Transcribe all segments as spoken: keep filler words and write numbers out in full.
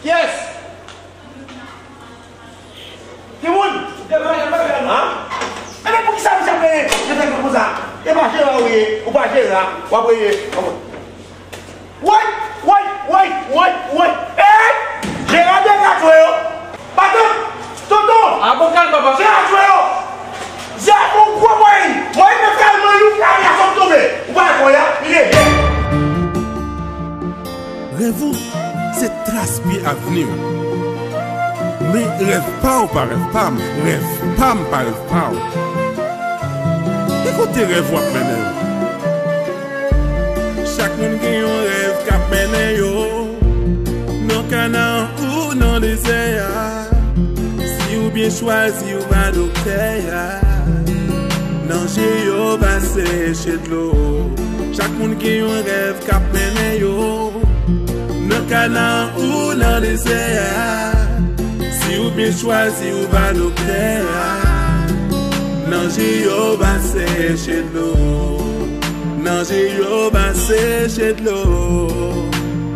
Yes! Timoun! Devan, devan, devan. Hein? Ebyen, poukisa misye ap rele Jezèk konsa? E pa Jera ou ye, ou pa Jera, w ap rele. Woy! Woy! Woy! Woy! Woy! Ey! Jera de katwe yo! Patann! Tonton! Avoka l, papa. Jera twe yo! Jera fè yon gwo mwen! Mwen menm kalman yon kay la sot tonbe! Ou pa wè kò y a? Li leve! Rèv ou, se tras pye avni w. Men rèv pa w pa rèv pa m, rèv pa m pa rèv pa w. Ki kote rèv w ap mennen w? Chak moun gen yon rèv k ap mennen yo. Nan Kanan ou nan dezè a. Si w byen chwazi, ou va doktè a. Nan Jewova seche dlo. Chak moun gen yon rèv k ap mennen yo. Nan Kanan ou nan dezè a. Si w byen chwazi, ou va doktè a. Nan Jewova seche dlo. Nan Jewova seche dlo.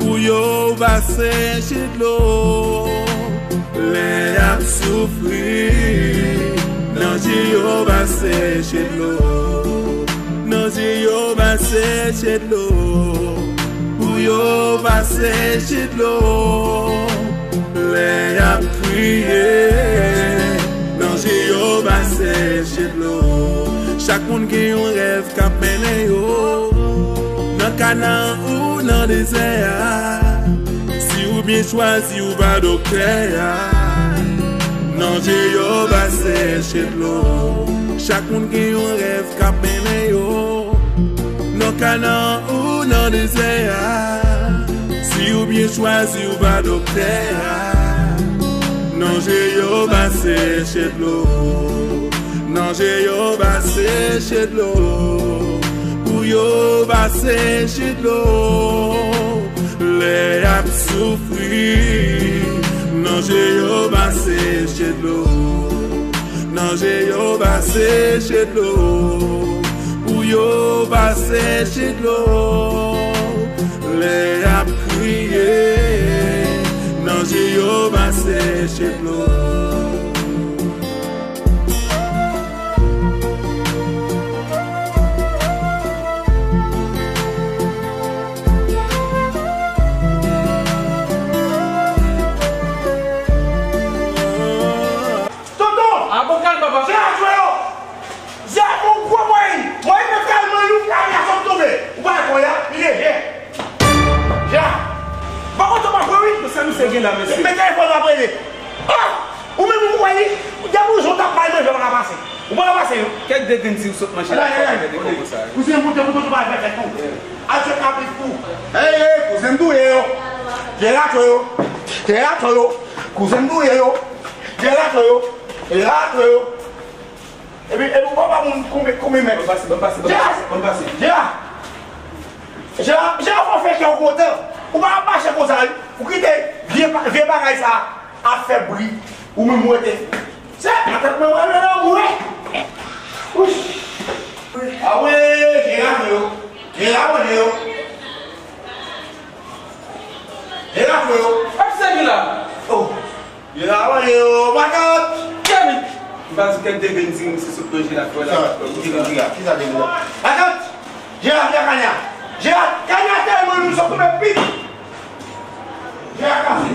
Pou yo va seche dlo. Lè y ap soufri. Nan Jewova seche dlo. Nan Jewova seche dlo. Pou yo va seche dlo. Lè y ap kriye. Nan Jewova seche dlo. Chak moun gen yon rèv k ap mennen yo. Nan Kanan ou nan dezè a. Si w byen chwazi, ou va doktè a. Nan Jewova seche dlo. Chak moun gen yon rèv k ap mennen yo. Nan Kanan ou nan dezè a. Si w byen chwazi, ou va doktè a. Nan Jewova seche dlo. Nan Jewova seche dlo. Pou yo va seche dlo. Lè y ap soufri. Nan Jewova seche dlo. Nan Jewova seche dlo. Pou yo va seche dlo. Lè y ap kriye. Nan Jewova seche dlo. Tonton! Avoka l, papa. Jera twe yo! Jera fè yon gwo mwen! Mwen menm kalman yon kay la sot tonbe! Ou pa wè kò y a? Li leve! Jera! Ou pa konn sa w ap fè, wi? Sa misye gen la, mesye? Men telefòn w ap rele. Ah! Ou menm ou wè li? Depi yon jou w t ap bay manje, w pa ka pase. Ou pa ka pase, non? Kèk degrenn di w sot manje la, kòman fè de konbo sa yo? Kouzen, moute, moute, ou pa fè fèt, non. Al jwe kabrit pou. Ey, ey, kouzen m touye yo. Jera twe yo. Jera twe yo. Kouzen m touye yo. Jera twe yo. Jera twe yo. Epi, epi ou pa ba moun konbyen, konbyen mèt. Ban m pase, ban m pase, ban m pase, ban m pase. Jera! Jera, Jera fò fè kè w kontan. Ou pa ap mache konsa, wi. Ou kite vye pa-, vye bagay sa ap fè bri. Ou menm ou rete. Se, atann mwen, mwen, mwen, mwen. Wouch. A wi, Jera yo. Jera yo. Jera yo. Ap sèvi la. Oh. Yo la, yo, matant! Kèmi! M pa di kèk degrenn di misye sot manje la, fè la. Kisa, kisa, kisa degrenn? Matant! Jera vin ak kanya! Jera, kanya tèlman lou, sot tonbe pit! Jera kase!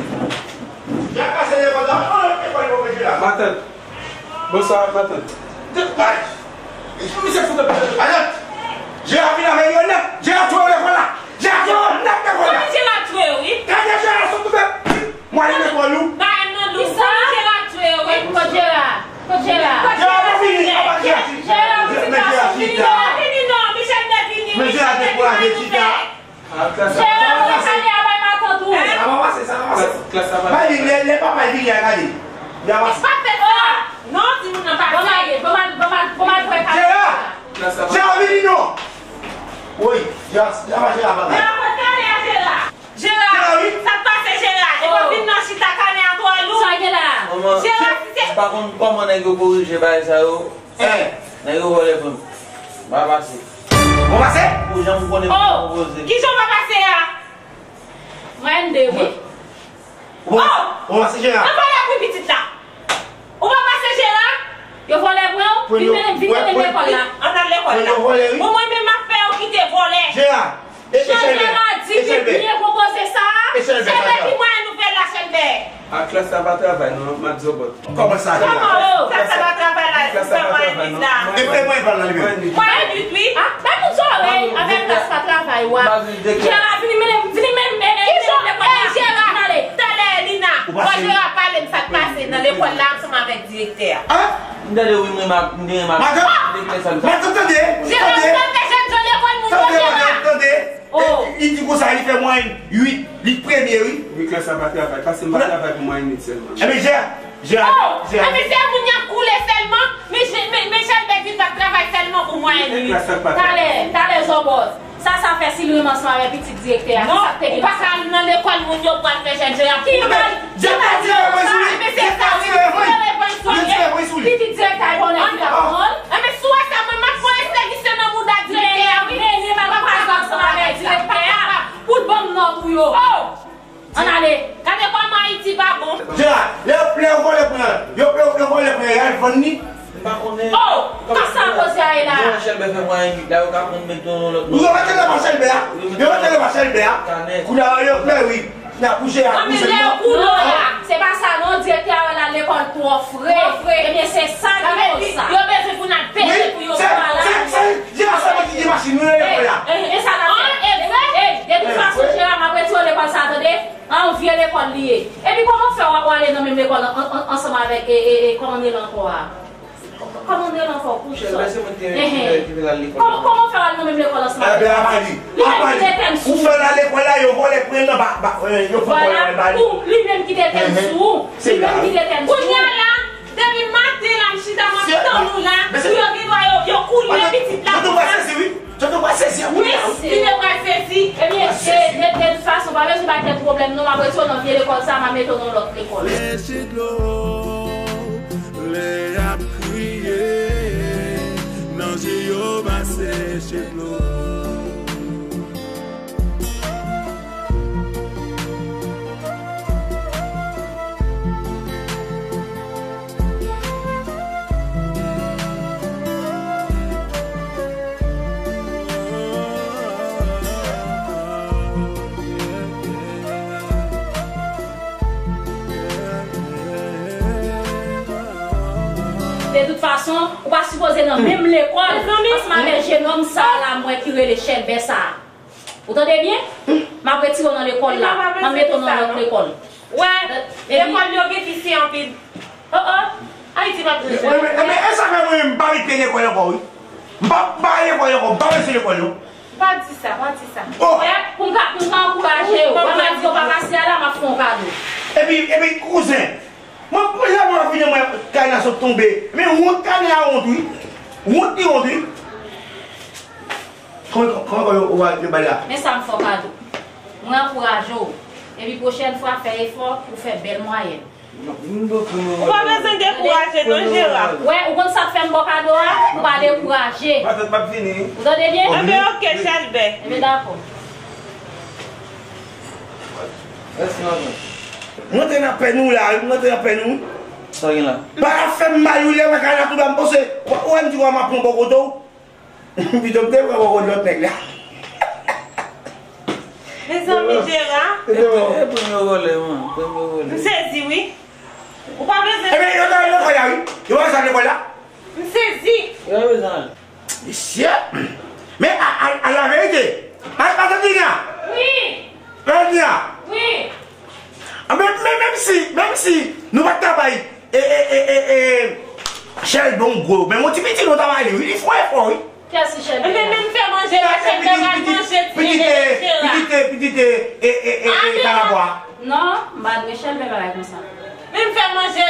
Jera kase, lè konsa, anlè, e pa li manje la. Matant! Bonswa, matant! Misye fout anpil. Matant! Jera vin avè yo nèt! Jera twe yo lè konsa! Jera twe yo nèt lè konsa! Kòman Jera twe yo, wi? Kanya Jera sot tonbe pit! Mwen li met mwen lou. Ba m nan lou. Kisa? Jera twe yo, wi. Kot Jera? Kot Jera? Jera pa vini, papa Jera chita. Jera, Jera chita. Jera vini non, Michel te vini. Men Jera dekouraje chita. Jera, ou pale a bay matant ou. Sa va pase, sa va pase. Klas la pa. Bay li, lè, lè papa vini a gade. Li a pase. Pa fè sa. Non, timoun nan pa. Bon, mal, bon, mal, bon, mal, bon, mal, Jera! Jera vini non. Woy, Jera, Jera pa Jera pa. Jera, kot kane a Jera? Jera, Jera, wi. Sa k pase, Jera? E pa vin nan chita, kane a twò lou. Sa gen la? Manman, Jera, si se m pa konn kòman nèg yo korije bagay sa yo. Hein? Nèg yo vòlè vre. M pa pase. Ou pa pase? Ou janm konnen m pa poze. Ki jan w pa pase a? Mwen de, wi. Ou pa, ou pa pase Jera. Nan vòlè pou pitit la. Ou pa pase Jera. Yo vòlè pran w, vin mennen, vin mennen lekòl la. Ann al lekòl la. Bon, mwen menm m ap fè yo kite vòlè. Jera. Jan Jera di li byen konpoze sa a, Chèlbè ki mwayen nou fè la, Chèlbè. A klas la pa travay non, m ap di w bòt. Kòman sa, Jera? Kòman sa, sa pa travay la, sa pa travay non. E fè mwen pa la, li menm. Mwayen uit, wi. A, bay moun zòrèy avèk klas pa travay, wa. Jera, vini mennen, vini mennen, mennen, mennen lekòl la. Vin ale. Talè, Lina, bò Jera pale m sa k pase nan lekòl la ansanm avèk direktè a. M tande wi, m renmen, m renmen. Madan, madan, tande, tande. Jera, tande jèn jan lekòl moun yo, Jera. Tande, madan, tande. Oh. E, li di konsa, li fè mwayen uit, li premye, wi. Wi, klas la pa travay, paske m pa travay pou mwayen uit sèlman. Enben, Jera, Jera, Jera. Oh, enben, se moun y ap koule sèlman, men, men, men Chèlbè di l p ap travay sèlman pou mwayen uit. Talè, talè, Zòbòs. Sa, sa fè si l renmen ansanm avèk pitit direktè a, ki sa k te gen nan sa? Non, ou pa ka al nan lekòl moun yo pou al fè jèn jan y ap koule. Ki mal? Jera di konsa, enben se sa wi, li reponn sou li. Pitit direktè a konnen ki t ap pran l. Enben si w wè sa, mwen m ap voye sèvis yo nan mouda direktè a wi. Men, men, men, m ap pase ansanm avèk direktè a pou l ban m nòt ou yo. Oh! Ann ale. Gade kòman Ayiti pa bon. Jera, lè, lè yo vòlè pran, yo, yo, yo vòlè pran, y al vann li. M pa konnen. Oh! Kòman sa koze a ye la? Bon, Chèlbè fè mwayen uit la, yo ka pran l mete nan lòt. Yo mete l nan pa Chèlbè a. Yo mete l nan pa Chèlbè a. Kounye a, yo, men wi. N ap bouje a, bouje non. Non, se pa sa non, direktè a wè l al lekòl twò fre. Ebyen, se sa ki koz sa. Yo bezwen pou n al pete pou yo pran la. Se, se, se, se, se ki gen machin, nou nan lekòl la. E sa n ap fè. E, de tout fason, Jera, m ap retire w lekòl sa, tande? A yon vye lekòl li ye. Epi kòman w fè w, w ale nan menm lekòl an, an, ansanm avèk, e, e, e, kòman l rele ankò a? Kòman w rele ankò? Kòman, kòman w fè w al nan menm lekòl ansanm avèk li? Li menm ki te tèn sou ou. Ou fè l al lekòl la, yo vòlè pran l nan ba, ba, yo fè vòlè pran l ba li. Li menm ki te tèn sou ou. Li menm ki te tèn sou ou. Kounye a la, depi maten la, m chita, m ap tann ou la. Pou yo gen dwa, yo, yo koule pitit la konsa. Tonton pa sezi, wi. Tonton pa sezi, wi. Li te pral sezi. Ebyen, de, de, de tout fason, pa bezwen bay tèt pwoblèm, non, m ap retire w nan vye lekòl sa, m ap mete w nan lòt lekòl. Lè y ap kriye, nan je yo pa seche dlo. De tout fason, ou pa sipoze nan menm lekòl ansanm avèk jenòm sa a la, m wè ki rele Chèlbè sa a. Ou tande byen? M ap retire w nan lekòl la. M ap mete w nan lòt lekòl. Wè, lekòl yo gen visye anpil. Oh, oh. Ayiti p ap jwenn. Enben, enben, e sa fè mwen menm m pa met pye lekòl ankò, wi. M pa, m pa lekòl ankò, m pa bezwen lekòl, non. Pa di sa, pa di sa. Oh! Wè, pou m ka, pou m ka ankouraje w. Wè, m ap di yo pa pase a la, m ap fè w kado. Epi, epi, kouzen, mwen, mwen, lè mwen vini, mwen, kay la sot tonbe. Men wont, kay la wont, wi. Wont li wont, wi. Kòman, kòman, kòman yo, yo, yo bay la? Men sa m fè w kado. Mwen ankouraje w. Epi pwochèn fwa, fè efò pou w fè bèl mwayèn. Ou pa bezwen dekouraje non, Jera. Wè, ou konn sa k fè m ba w kado a? Ou pa dekouraje. Patèt m ap vini. Ou tande byen? Enben, oke, Chèlbè. Enben, dakò. Mèsi, manman. M rantre nan pèn ou la, wi, m rantre nan pèn ou. Sa w gen la? Pa fè m mal, wi, lè mwen ka la tou la, m panse, ou, ou wè m di w a m ap pran bò kote w. Pito m te pran bò kote lòt nèg la. Mezanmi, Jera. E, e, e premye vòlè, man. Premye vòlè. M sezi, wi. Ou pa bezwen. Ebyen, yo ta lekòl la, wi. Yo pa bezwen lekòl la. M sezi. Yo pa bezwen ale. Mesye. Men, a, a, a la verite. A, a, Valentina. Wi. Valentina. Wi. A, men, men, menm si, menm si nou pa t ka bay, e, e, e, e, e, Chèlbè yon gwo, men yon ti piti nou ta bay li, wi, li fè yon efò, wi. Kiyès ki Chèlbè? Enben, men m fè manje la, Chèlbè pral manje ti nene Jera. Pitit, pitit, pitit, e, e, e, e, kalabwa. Non, m pa dwe Chèlbè bagay konsa. Men m fè manje,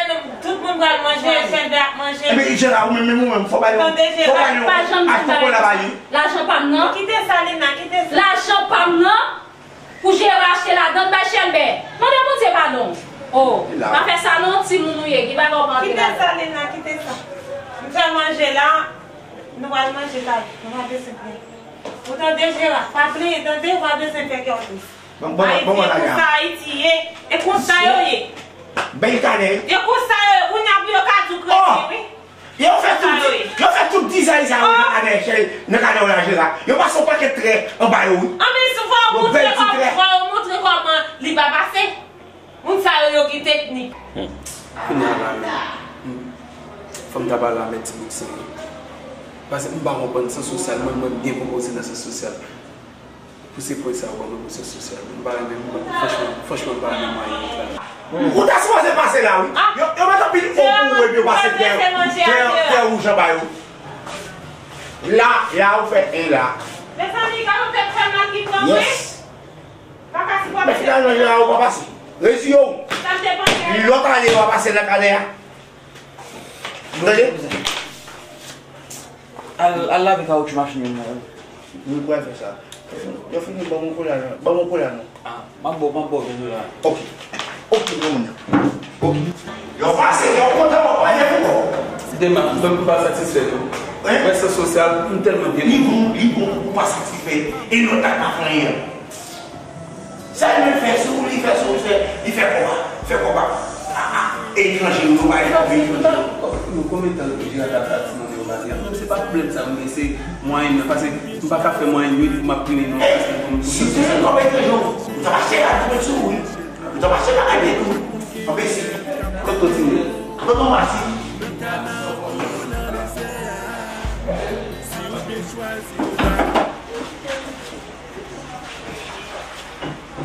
tout moun pral manje, Chèlbè ap manje. Enben, Jera, ou menm, menm ou menm, fò ba nou, fò ba nou, pa janm di bagay konsa. Lajan pa m nan. Kite sa, Lina, kite sa. Lajan pa m nan. Pou Jera achte ladann bay Chèlbè. Mande Bondye padon. Oh, pa fè sa non, timoun ou ye, gen bagay ou pa antre ladan. Kite sa, Lina, kite sa. M fè manje la, nou pral manje la, nou pa bezwen plenyen. Ou tande, Jera, pa plenyen, tande, ou pa bezwen fè kè w tris. Ayiti, e konsa Ayiti ye, e konsa yo ye. Chèche kanè. Yo konsa yo ye, kounye a pou yo ka di w kredi, wi. Yo fè tout, yo fè tout dizay sa yo nan kanè, nan kanè w la, Jera. Yo pase yon pakèt trè anba yo, wi. Anben, si fò w montre kòman, fò w montre kòman li pa pase. Moun sa yo, yo gen teknik. Kounye a la menm, fò m ta pale a mèt ti bout serye. Paske m pa konprann sans sosyal, mwen, mwen, m byen pwopoze nan sans sosyal. Pou se pwen sa yo ban mwen pou sans sosyal. M pa renmen, m pa, franchman, franchman, m pa renmen mwayen yo la. Ou ta sipoze pase la, wi. Yo, yo met anpil fon pou ou, epi yo pase fè, fè, fè wouj anba yo. La, la, ou fè en la. Mezanmi, gade yon tèt fè mal ki pran mwen. Yes. Pa ka sipòte. Men finalman, la, ou pa pase. Reziye w. Sa m te panse a. Lòt ane, w a pase nan kanè a. Ou tande? Al, al lave kawotchou machin yo, non. Mwen pral fè sa. Yo fini, ban mwen kola, non. Ban mwen kola, non. Ah, m ap ba w, m ap ba w venndola. Ok. Ok, granmoun. Ok. Yo pase, yo kontan, yo pa gen pou. Dema, m pa satisfè tou. Hein? Mwen sans sosyal, m tèlman byen. Li bon, li bon, ou pa satisfè. E lòt la pa fè anyen. Sa li menm fè sou ou, li fè sou ou, li fè, li fè kòba, fè kòba. A, a, etranje, nou pa etranje. Konbyen tan Jera t ap pati nan Leopadia? Non, se pa pwoblèm sa, men se mwayen nan, paske m pa ka fè mwayen yo pou m ap premye non. Paske pou m, si se yon kòb etranje, ou ta mache la, tou sou ou, wi. Ou ta mache la, ay, men tou. Anbesi. Kot kontinye? Kot konmasi?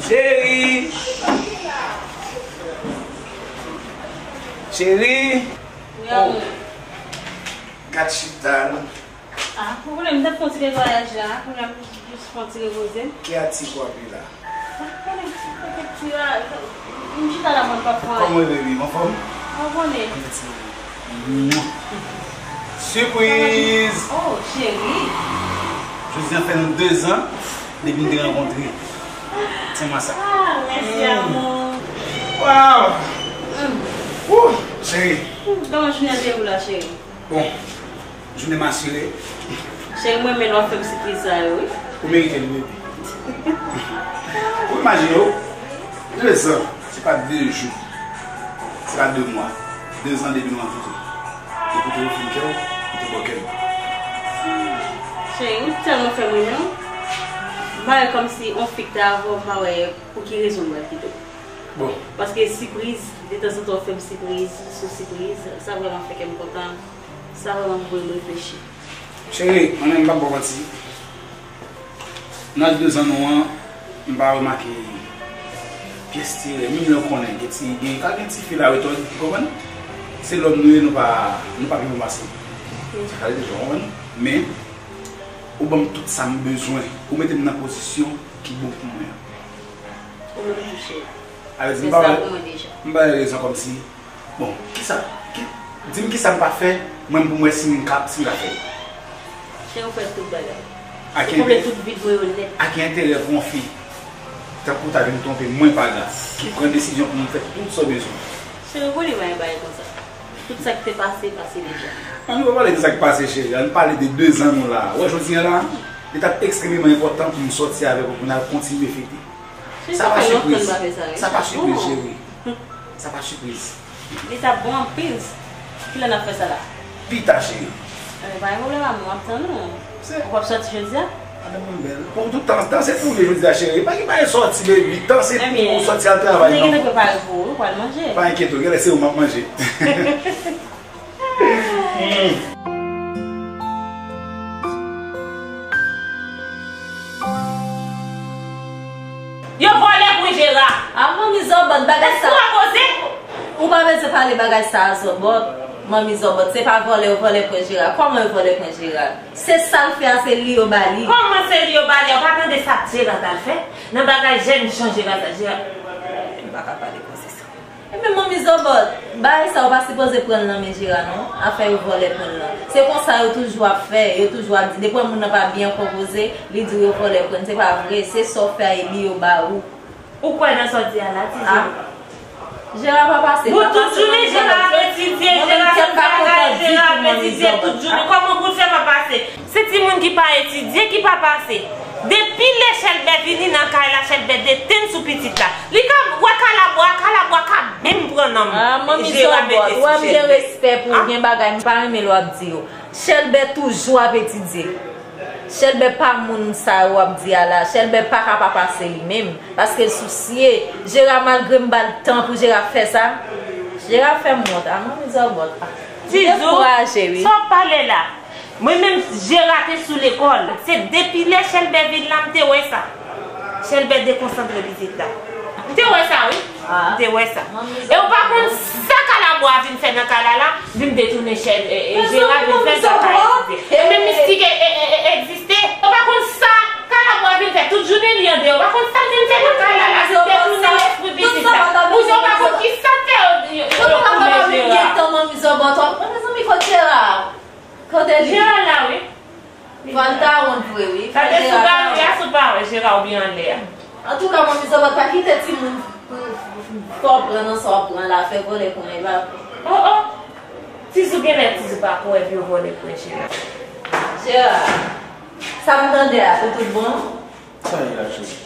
Cheri! Cheri! Wi, amou. Gad chita, non. Ah, pou konnen, m t ap fè yon ti netwayaj la, kounye a m jis fè yon ti repoze m. Ki atik w ap li la? Ah, konnen, m chita la, mwen, papa. Kòman w ye, baby? M anfòm? Ou konnen. Mwen fè ti Sipriz! Oh, cheri! Jodi a fè nou dezan depi n te rankontre. Tyen mwen sa. Ah, mèsi, amou. Waw! Wouh, cheri! Kòman jounen an te ye pou la, cheri? Bon, jounen m asire. Cheri, mwen menm lè w ap fè m sipriz sa yo, wi. Ou merite l, baby. Ou imajine w, dezan, se pa de jou, se pa de mwa, dezan depi nou rankontre. Depi te fin kè w, m te bò kè m. Cheri, ou tèlman fè m renmen w. M pa wè kòmsi on fi k te avè w, m pa wè pou ki rezon m wè pito. Bon. Paske sipriz, detanzantan w fè m sipriz sou sipriz, sa vrèman fè kè m kontan, sa vrèman voye m reflechi. Cheri, mwen menm m p ap ba w manti. Nan de zan nou an, m pa remake pyès ti erè. Menm lè w konnen, gen ti, gen, ka gen ti fi la retòn, ou konprann? Se lòm nou ye, nou pa, nou pa pi bon pase. Sa ka rete tou, ou konprann? Men, ou ban m tout sa m bezwen. Ou mete m nan pozisyon ki bon pou mwen an. Ou menm tou, cheri. Alèz, m pa wè, m pa wè rezon kòmsi. Bon, kisa, ki, di m kisa m pa fè, mwen pou m wè si m ka, si m ka fè. Cheri, ou fè tout bagay. Ou konble tout vid mwen yo nèt. A ki enterè pou yon fi tankou w ta vin twonpe mwen pa gras, ki pran desizyon pou m fè tout sa w bezwen? Cheri, ou konnen pa gen bagay konsa. Tout sa ki te pase, pase deja. Ann pa pale de sa k pase, cheri. Ann pale de dezan nou la. Ou wè jodi a la, li t ap ekstrememan enpòtan pou m sòti avèk ou, pou n al kontinye fete. Sa pa sipriz. Sa pa sipriz, cheri. Sa pa sipriz. Li t ap bon anpil. Kilè n ap fè sa la? Pita, cheri. Enben, pa gen pwoblèm, amou, m ap tann ou. Ou p ap sòti jodi a? Madanm mwen bèl. Pou tout tan, tan se pou ou jodi a, cheri. Pa gen, pa gen sòti, baby. Tan se pou ou sòti al travay, non. Mwen gentan prepare pou ou, ou pral manje. Pa enkyete w, genlè se ou m ap manje. Yo vòlè pran Jera. A, manmi Zòbòt, bagay sa. Ou pa bezwen pale bagay sa a, Zòbòt. Manmi Zòbòt, se pa vòlè yo vòlè pran Jera. Kòman yo vòlè pran Jera? Se sa l fè a, se li yo ba li. Kòman se li yo ba li a? Ou pa tande sa Jera t al fè? Nan bagay jèn jan Jera sa, Jera. M pa ka pale konsa. Ebyen, manmi Zòbòt, bagay sa yo pa sipoze pran l nan men Jera, non. Afè yo vòlè pran l lan. Se konsa yo toujou ap fè, yo toujou ap di, depi moun nan pa byen konpoze, li di yo vòlè pran l. Se pa vre, se sa w fè a, e li yo ba ou. Ou kwè nan sa w di a la, ti Jera? Jera pa pase, pa pase, manmi Zòbòt. Bon, tout jounen, Jera ap etidye, Jera ap fè bagay, Jera ap etidye tout jounen. Kòman pou l fè pa pase? Se timoun ki pa etidye ki pa pase. Depi lè Chèlbè vini nan kay la, Chèlbè detenn sou pitit la. Li ka wè kalabwa, kalabwa ka menm Nan m. Ah, manmi Jera mete Zòbòt, sou ou wè m gen Chèlbè. Respè pou ou, ah, gen bagay m pa renmen lè w ap di yo. Chèlbè toujou ap etidye. Chèlbè pa moun sa yo w ap di a la. Chèlbè pa ka pa pase li menm. Paske l sousye. Jera, malgre m ba l tan pou Jera fè sa, Jera fè m wont. Ah, manmi Zòbòt. Tizou, dekouraje, wi. Sa w pale la? Mwen menm, Jera te sou lekòl. Se depi lè Chèlbè vin la, m te wè sa. Chèlbè dekonsantre pitit la. M te wè sa, wi. Ah. M te wè sa. Manmi Zòbòt. E ou pa konn sa Kalabwa vin fè nan kay la la, vin detounen Chèl-, e, e, Jera vin fè sa ka egziste. E menm mistik e, e, e, e, egziste. Ou pa konn sa Kalabwa vin fè tout jounen li andeyò. Ou pa konn sa l vin fè nan kay la la, vin detounen lespri pitit la. Ou pa konn ki sa l fè yo, yo, yo koule Jera. Manmi Zòbòt, mezanmi, kote Jera? Kote li? Jera la, wi. Fò l ta wont vre, wi. Fò Jera ta wont. Gade sou gari a, si w pa wè Jera oubyen anlè a. Antouka, manmi Zòbòt, pa kite timoun fè w pran nan sa w ap pran la, fè vòlè pran, e pa vre. Oh, oh. Tizou genlè, Tizou pa kwè yo vòlè pran Jera. Jera, sa m tande a, pou tout bon? Sa ye la, cheri?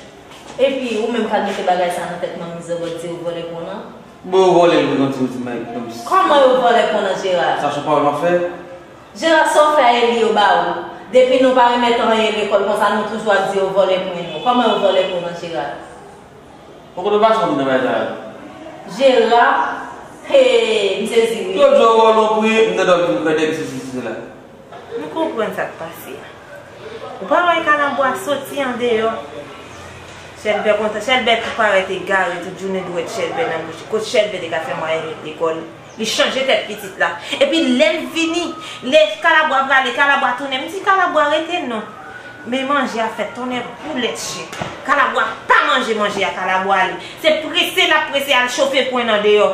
Epi, ou menm k al mete bagay sa nan tèt manmi Zòbòt, di yo vòlè pran nan? Bon, yo vòlè l, wi, nan ti, nan ti, nan ti. Kòman yo vòlè pran nan, Jera? Sa se yon pawòl m ap fè? Jera, sa w fè a e li yo ba ou. Depi nou pa remèt anyen lekòl konsa, nou toujou ap di yo vòlè pran nou. Kòman yo vòlè pran nan, Jera? Bon, kote w pase w vin nan bagay sa yo? Jera, hey, m sezi, wi. Yo di w vòlè w pran, m tande w ap di m kwè nèg sesi, sesi, sela. M konprann sa k pase a. Ou pa wè Kalabwa soti andeyò? Chèlbè kontan, Chèlbè tou parèt egare, tout jounen dwèt Chèlbè nan bouch. Kot Chèlbè te ka fè mwayèn uit lekòl? Li chanje tèt pitit la. Epi lè l vini, lè Kalabwa prale, Kalabwa tounen. M di Kalabwa rete non. Men manje a fè tonnè boulèt chen. Kalabwa pa manje manje a, Kalabwa ale. Se prese l ap prese al chofe pwen nan deyò.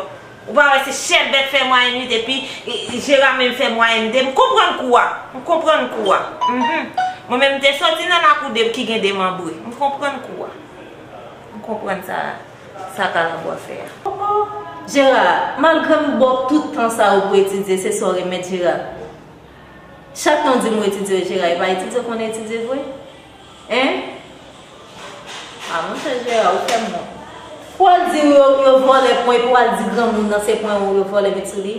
Ou pa wè se Chèlbè k fè mwayèn uit epi, e, e, Jera menm fè mwayèn de. M konprann kou a. M konprann kou a. Mhm. Mwen menm m te soti nan lakou de ki gen demanbre. M konprann kou a. M konprann sa, sa Kalabwa fè a. Jera, malgre m ba w tout tan sa yo pou etidye, se sa w remèt Jera? Chak tan w di m w etidye, Jera, e pa etidye w konn etidye vre? Hein? A, monchè Jera, ou fè m wont. Pou w al di yo, yo vòlè pran, epi w al di granmoun nan se pran yo vòlè met sou li?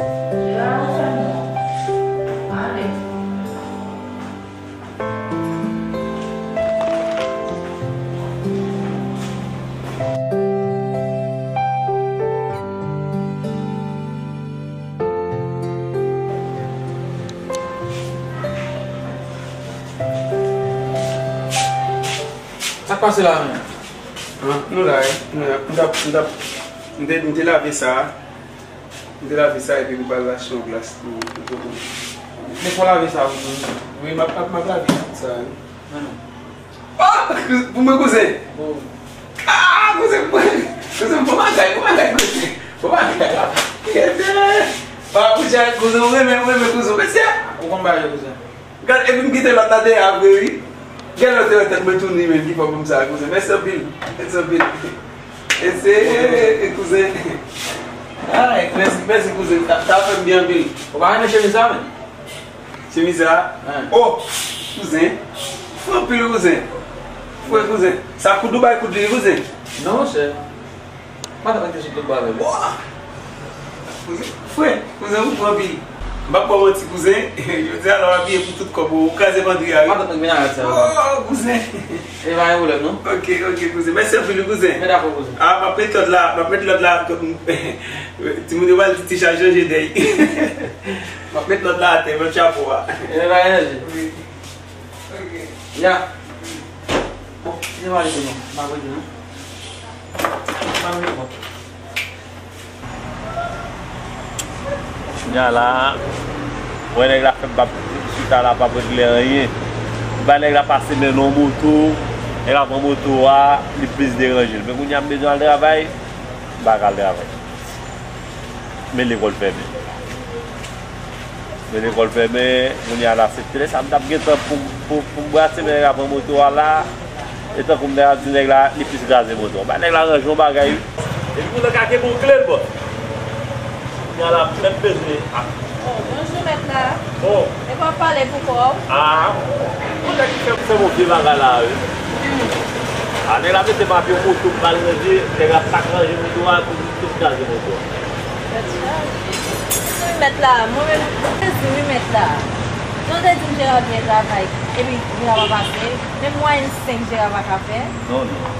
Jera, ou fè m wont. Ale. Sa k pase la menm? Ah, nou la, wi. Nou la. M t ap, m t ap, m te, m te lave sa. M te lave sa epi m pral achte yon glas pou, pou, pou. Men fò lave sa pou nou. Wi, m ap, m ap, m ap lave tout sa, wi. Non, non. Oh! Pou mwen, kouzen. Bon. Ah, kouzen, kouzen, bon bagay, bon bagay, kouzen. Bon bagay. Kete. Ah, kouzen, kouzen, ou renmen, ou renmen kouzen, mesye. Ou konn bagay, kouzen. Gad, epi m kite lòt la dèyè a vre, wi. Gen lòt te wè tèt mwen touni menm ki fè pou m sa, kouzen. Mèsi anpil. Mèsi anpil. Mèsi, kouzen. Ay, mèsi, mèsi, kouzen. Sa, sa fè m byen anpil. Ou pa renmen chemiz sa, men? Chemiz sa? Wi. Oh, kouzen. Fre anpil, kouzen. Fre, kouzen. Sa koud ou bay koud li, kouzen? Non, monchè. Matant mwen te sot lòtbò avè l. Wa! Kouzen, frè, kouzen ou fou anpil. M p ap ba w manti, kouzen. Jodi a la w abiye pou tout kòb ou, ou kraze pandri a, wi. Matant mwen vin avè sa. Oh, kouzen. E pa gen pwoblèm, non. Ok, ok, kouzen. Mèsi anpil, wi, kouzen. Men dakò, kouzen. Ah, m ap met lòt la, m ap met lòt la. Timoun yo pral di ti chay chanje dèy. M ap met lòt la atè, lòt chapo a. E pa gen danje. Wi. Ok. Ya. Bon, kite m ale sèlman. M pa prete non. M pa prete non. Kounya la, wè nèg la fè m p ap chita la, p ap regle anyen. M bay nèg la pase men nan yon moto, nèg la pran moto a, li plis deranje l. Men kounya m bezwen al travay, m pa ka al travay. Men lekòl fèmen. Men lekòl fèmen, kounye a la, se trè sa m t ap gentan pou, pou, pou m brase, men nèg la pran moto a la, e tankou m ta di nèg la, li plis kraze moto a. Ba nèg la ranje yon bagay, wi. Epi pou nèg la gen bon kle l, bòs. Kounye a la, m mèt bezwen a. Oh, bonjou, mèt la. Oh. E pa pale pou kò w. Ah, bon. Ou nèg ki fè, fè bon vye bagay la, wi. Hmm. Nèg la mete m ap yon moto, m pral ranje, nèg la pa k ranje moto a, pou m tout kraze moto a. Wi, mèt la, mwen menm, mwen sezi, wi, mèt la. Jan w te di m Jera byen travay, epi Jera pa pase, menm mwayenn senk Jera pa ka fè. Non, non.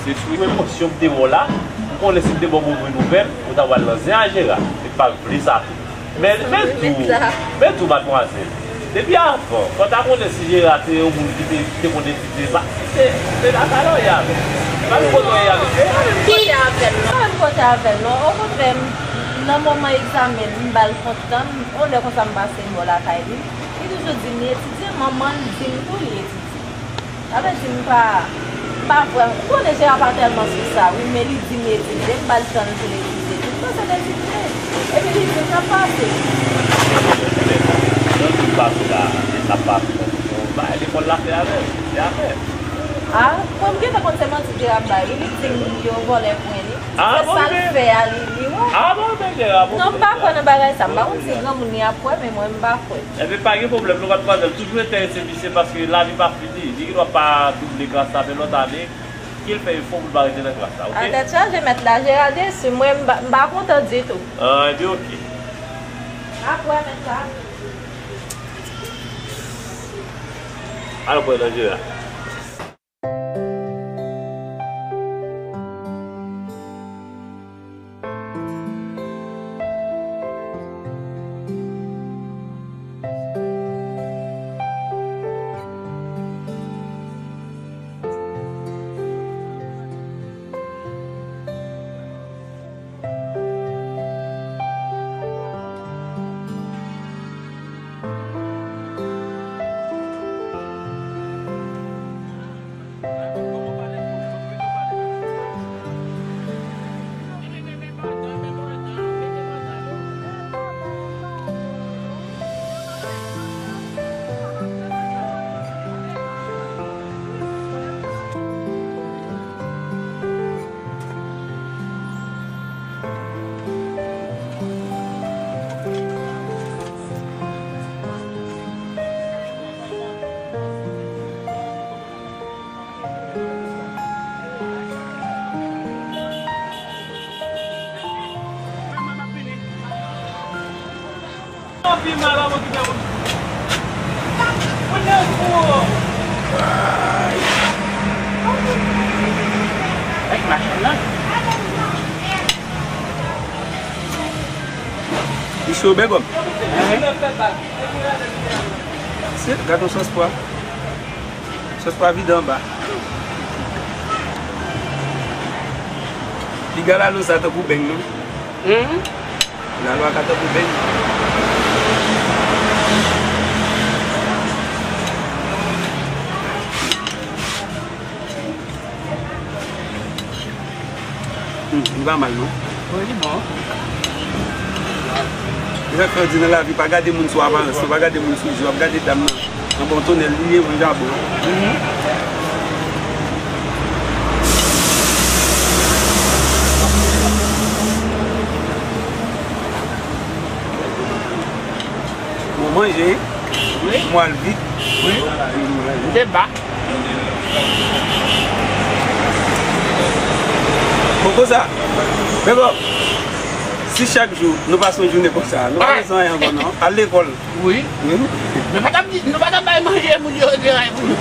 Se sou emosyon m te wè w la, m konnen si m te ba w move nouvèl, ou ta pral nan zen a Jera, e m pa vle sa tou. Men, men tou, men tou, madmwazèl. Depi avan, fò w ta konnen si Jera se yon moun ki te, ki te konn etidye, pa, se, se lakay la w ye avè l. Pa menm kote w ye avè l. Pa menm kote avè l, non. Pa menm kote avè l, non. Okontrè, m, nan moman egzamen, m ba l kont tan, m, yon lè konsa m pase m bò lakay li. Li toujou di m li etidye, manman l di m tou li etidye. Sa vle di m pa, m pa vrèman, m konnen Jera pa tèlman sou sa, wi, men li di m li etidye, m ba l tan l pou l etidye tou. M panse l etidye. Epi li di m l ap pase. Lè w di l pase la, l ap pase, bon, bagay lekòl la fè avè l, se afè l. A, mwen m gentan konn se manti Jera ap bay, wi, li di m yo vòlè pwen li. Se sa l fè a, li, li wè. Non, m pa kwè nan bagay sa. M pa konn si granmoun li ap kwè, men mwen, m pa kwè. Ebyen, pa gen pwoblèm, non, madmwazèl. Toujou enterese misye paske lavi pa fini. Li gendwa pa double klas la, men lòt ane, ke l fè efò pou l pa rete nan klas la, oke? A tèt chaje, mèt la, Jera desi. Mwen, m pa, m pa kontan ditou. A, ebyen, oke. Apre, mèt la. Al kwè nan Jera. Li cho bègòm. Se, gad yon sòs pwa. Sòs pwa vide anba. Piga lalo sa tankou beng, non? Lalo a ka tankou beng. Hmm, li pa mal, non? Wi, li bon. Se sa k fè yo di nan lavi, pa gade moun sou aparans, non, pa gade moun sou je w, ap gade dam nan. Nan bon tonèl, li ye, moun jabon. Bon, manje, wi. Mwal vit. Wi. Deba. Bon, konsa, men bon, si chak jou nou pase yon jounen konsa, nou pa bezwen anyen ankò, non. Al lekòl. Wi. Wi. Nou pa t ap di, nou pa t ap bay manje moun yo, di anyen pou nou.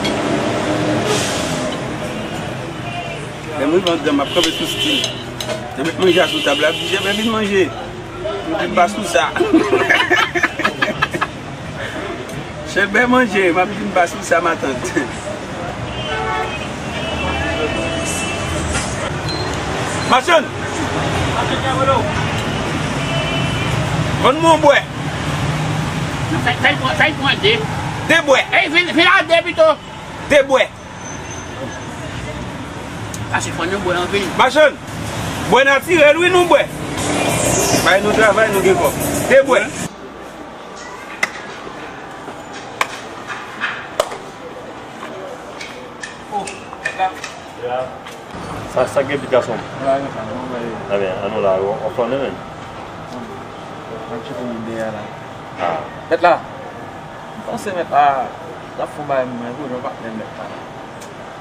Lè m rive anndan, m ap kanpe sou stil. Lè m met manje a sou tab la, ap di, Jebe, vin manje. M di m pa sou sa. Jebe manje, m ap di m pa sou sa, matant. Machann! Vann mwen yon bwè. Sa, sa, sa, sa, de. De bwè. Ey, vin, vin a de pito. De bwè. Pase fò nou bwè anpil. Machann, bwè natirèl, wi, nou bwè. Bay nou travay, nou gen kòb. De bwè. Sa, sa gen pitit gason m? Ebyen, an nou la, w, w flannen menm. Mwen chita nan dèyè la. Ah. Mèt la. M panse mèt la, l ap fè yon bagay mwen, wi, non, patnè mèt la.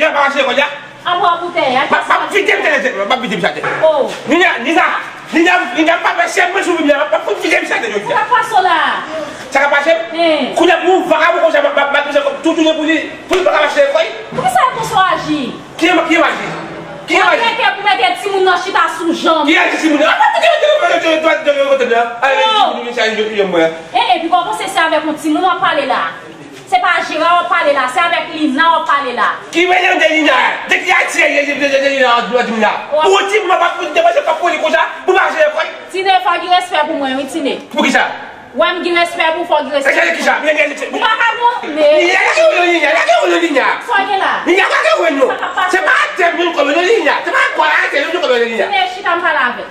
Nina pa mache lekòl la. Apre w ap boutèy a. M ap vide misye atè, m ap vide misye atè. Oh. Nina, Nina, Nina, Nina, m pa fè sèman sou Bib la, m ap fout vide misye atè jodi a. Sa k ap pase w la? Sa k ap pase? Kounye a pou yon vakabon konsa, m ap, m ap, m ap tounen pou li, pou li pa ka mache lekòl. Poukisa e konsa w aji? Ki e, ki e maji? Ki e maji? Ou trete pou mete timoun nan chita sou janm. Ki e maji timoun nan? Apa te gen yon kote nan? Ay, timoun nan sa yon yon mwen. E, e, pi w panse se avèk yon timoun w ap pale la? Se pa Jera w ap pale la, se avèk Lina w ap pale la. Ki mele w de Lina? De ki Ayiti ye, ye, ye, ye, ye, Lina w ap di m la? Ou yon timoun w ap depanse kòb pou li konsa, pou mache lekòl? Tine, fò w gen respè pou mwen, wi, Tine. Poukisa? Wè m gen respè pou fò gen respè. Respè de kisa? Ou pa ka bon, men. Lina, lage ou non, Lina, lage ou non, Lina. Sa gen la? Lina, lage ou non. Sa k ap pase? Se pa atè m jwenn kòb yo non, Lina. Se pa atè m jwenn kòb yo non, Lina. Men chita m pale avè l.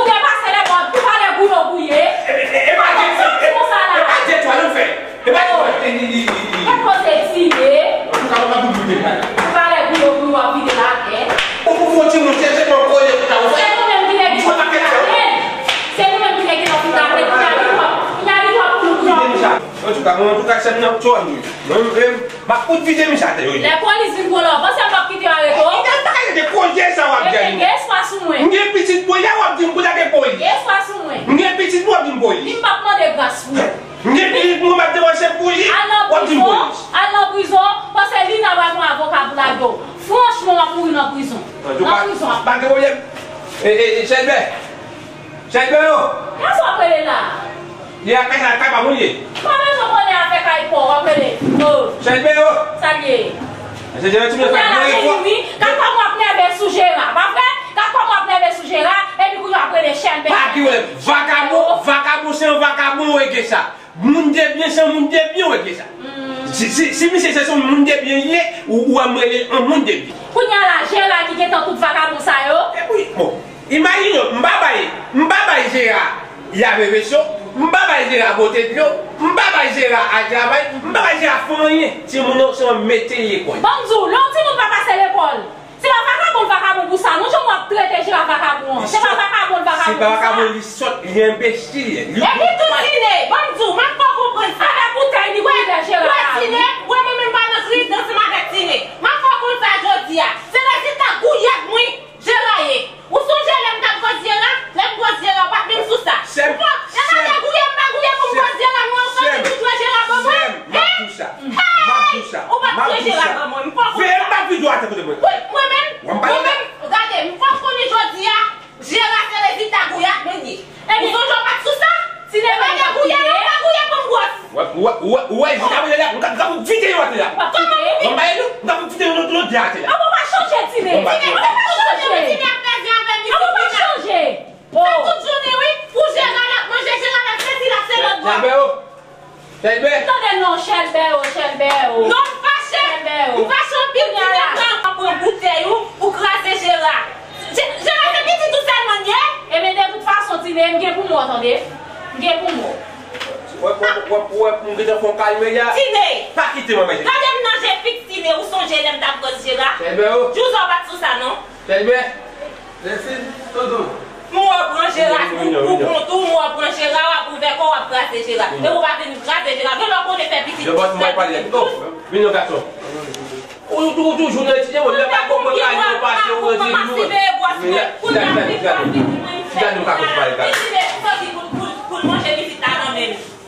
Ou depase lèpòt, ou pa lè gouye ou gouye. E pa Dye, e pa Dye twa nou fè. E pa Dye twa. Gad koze Tine. Antouka, mwen pa pou koute. Ou pa lè gouye ou gouye w ap vide lakè. Ou pou fon timoun chèche mwen koze pou ta ou fè. Se nou menm ki lè gen nan fout lakè. Se nou menm ki lè gen nan fout lakè. Kounya li twòp, kounya li twòp pou nou twòp. Antouka, mwen, antouka, sèm nan twòp. Mwen, mwen, m ap fout vide misye atè, wi. Lè polis vin pran lòv, panse m p ap kite yo arete w? Kite l pa rete, koze sa w ap di a. Mete de espwa sou mwen. M gen pitit mwen, lè w ap di m pou lage polis. De espwa sou mwen. M gen pitit mwen, w ap di m polis. Li m p ap mande gras pou ou. M gen pitit mwen, m ap depanse pou li, w ap di m polis. Al nan prizon, al nan prizon, panse Lina pral pran avoka pou lage w. Franchman, w ap mouri nan prizon. Nan prizon. Pa gen pwoblèm. E, e, e, Chèlbè. Chèlbè o! Kiyès w ap rele la? Li a kay la, kay pa moun ye. M pa bezwen konnen afè kay pa w, w ap rele. O. Chèlbè o! Sa l ye? Mesye Jera, ti mesye, kounya l ap vini, wi. Gad kòman w ap nève sou Jera, pa vre? Gad kòman w ap nève sou Jera, epi kounya w ap rele Chèlbè. Pa ki wè, vakabon, vakabon se yon vakabon, w rege sa. Moun de byen se yon moun de byen, w rege sa. Si, si, si misye se yon moun de byen li ye, ou, ou wè m rele l yon moun de byen. Kounya la, Jera ki gentan tout vakabon sa yo. Epi, bon. Imajine w, m pa bay, m pa bay Jera lave veso, m pa bay Jera pote dlo, m pa bay Jera al travay, m pa bay Jera fè anyen. Timoun yo se yon mete lekòl. Ban m di w, lè yon timoun pa pase lekòl, se pa vakabon l vakabon pou sa, non, jan w ap trete Jera vakabon an. Se pa vakabon l vakabon pou sa. Se pa vakabon, li sòt, li enbesil, li... Epi tou Tine, ban m di w, m ap fè w konprann sa. Avèk boutèy li pou li fè Jera la, wi. Tine, wè mwen menm pa nan kriz ansanm avèk Tine. M ap fè w konn sa jodi a. Se rezilta gouyad mwen. Jera ye. Ou sonje lè m t ap gòz Jera? Lè m gòz Jera, ou pa t menm sou sa. Sè m, ou pa, lè m ap gouye, m pa gouye pou m gòz Jera, non, ou santi m jwe Jera ban mwen? Sè m, m ap di w sa. M ap di w sa. Ou pa t jwe Jera ban mwen, m fè w konn sa. Veye m pa videyo a tankou de mwen. Wi, mwen menm, mwen menm, gade, m fè w konnen jodi a, Jera se rezilta gouyad mwen ye. Ou sonje w pa t sou sa? Tine pa gen gouye, non, pa gouye pou m gwòs. Ou wè, ou wè, ou wè, ou wè, jis apre la, m ka, m ka pou vide yo atè la. Kòman pou vide? Mwen ba yo, m ka pou vide yo lòt, lòt de atè la. Avan w pa chanje, Tine. Tine, ou pa chanje. Tine ap pèdi avè m isit, Tine. Avan w pa chanje. Sa tout jounen, wi, pou Jera l ap manje, Jera l ap sezi, l ap se lòt bwa. Chèlbè o. Chèlbè. Tande non, Chèlbè o, Chèlbè o. Non, m fache. Chèlbè o. M fache anpil, Tine, m pran, pran boutèy ou, ou kraze Jera. Je-, Jera se pitit ou sèlman l ye? Ebyen, de tout fason, Tine, m gen pou m wè w, tande. M gen pou m wè w. Wè, wè, wè, wè, m gentan fè w kalme ya. Tine! Pa kite mwen, manje. Gade m nan je fiks, Tine, ou sonje lè m t ap gòz Jera? Chèlbè o. Jouza w pa t sou sa, non. Chèlbè. Lèfin, tonton. M wè w pran Jera pou, pou kont ou, m wè w pran Jera, w ap ouvè kò w, w ap kraze Jera. Epi w pa vin kraze Jera. Gen lè w konnen fè pitit. Vin non, gason. Ou, ou, ou toujou nan etidye, bon, lè pa konprann kay yo pase, ou rete nou. Chita nou ka konn pale kay.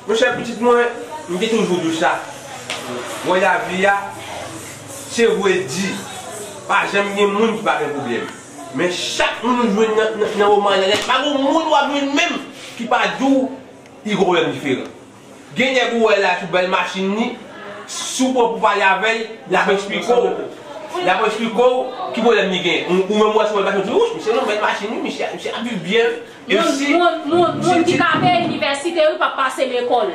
Monchè, pitit mwen, m te toujou di w sa. Wè lavi a, se vre di, pa janm gen moun ki pa gen pwoblèm. Men chak moun ou jwenn nan, nan, nan moman an, pa gen moun w ap jwenn menm ki pa di w li gon pwoblèm diferan. Gen nèg ou wè la sou bèl machin li, si w pran pou pale avè l, l ap eksplike w. Y ap eksplike w ki pwoblèm li gen. Ou, ou menm w wè sou machin, ou di, "Wouch, misye nan bèl machin, wi, misye, misye ap viv byen." E moun, si, moun, moun, moun ki ka peye inivèsite, wi, p ap pase lekòl.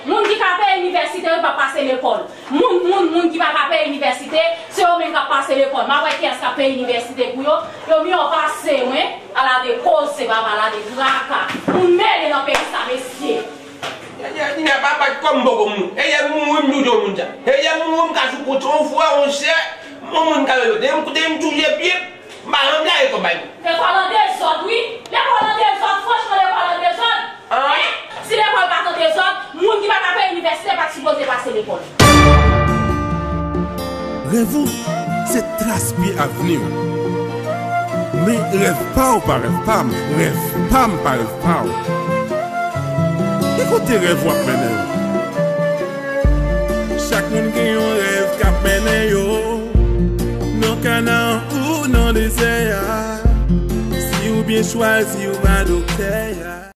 Moun ki ka peye inivèsite, wi, p ap pase lekòl. Moun, moun, moun ki pa ka peye inivèsite, se yo menm k ap pase lekòl. M ap wè kiyès k ap peye inivèsite pou yo. Yo miyò pase mwen, ala de koze, papa, ala de traka. Moun mele nan peyi sa, mesye. Nèg la pa bat kò m poko moun. E yè m mouri m toujou moun sa. E yè m mouri m ka sou kont yon frè, yon sè, yon moun ka yo. Depi m koute m touye pye, m pa janm lage kò bay moun. Lekòl an dezòd, wi. Lekòl an dezòd, franchman, lekòl an dezòd. An? Hein? Si lekòl pa t an dezòd, moun ki pa ka peye inivèsite pa t sipoze pase lekòl. Rèv ou, se tras pye avni w. Men rèv pa w pa rèv pa m, rèv pa m pa rèv pa w. Ki kote rèv w ap mennen w? Chak moun gen yon rèv k ap mennen yo. Nan Kanan ou nan dezè a. Si w byen chwazi, ou pa doktè a.